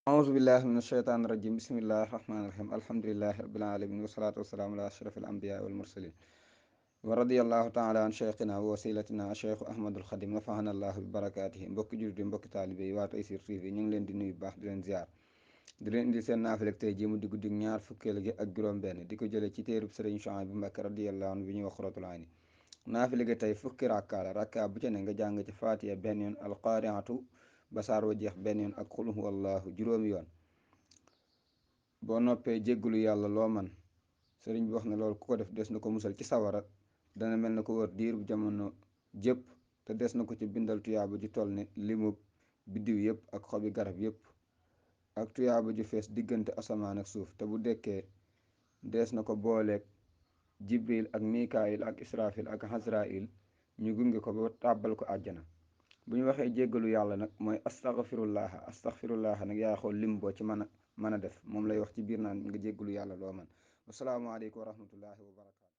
أعوذ بالله من الشيطان الرجيم بسم الله الرحمن الرحيم الحمد لله رب العالمين والصلاة والسلام على أشرف الأنبياء والمرسلين ورضي الله تعالى عن شيخنا ووسيلتنا الشيخ أحمد الخديم نفعنا الله ببركاته mbokki jullit yi mbokki taalibe yi waa Tayssir TV ñu ngi leen di nuyu bu baax di leen ziar di leen indi seen naafila tey jii mu di guddi ñaar fukkeel gi ak juróom-benn di ko jëlee ci téerub Sëriñ Suhaybu Mbàkke radiyallahu anhu bi ñuy wax Xuratul Ayni naafila gi tey fukki rakkaa la rakkaa bu ci ne nga jàng ci Faatiha benn yoon alqaariatu ba saar wa jeex benn yoon ak xul huwallaahu juróomi yoon. boo noppee jéggulu yàlla loo man sëriñ bi wax na loolu ku ko def des na ko musal ci sawara dana mel na ko wër diir bu jamono jëpp te des na ko ci bindal tuyaaba ju toll ne limu biddiw yëpp ak xobi garab yëpp ak tuyaaba ju fees diggante asamaan ak suuf te bu dekkee des na ko booleeg jibril ak mikaayil ak israfil ak hasrail ñu gunge ko ba tàbbal ko àjjana. bu ñu waxee jéggalu yàlla nag mooy astaghfirullaha nag yaa xool lim boo ci mën a def moom lay wax ci biir naan nga jéggalu yàlla loo man wasalaamaaleykum wa rahmatullahi wa barakaatu.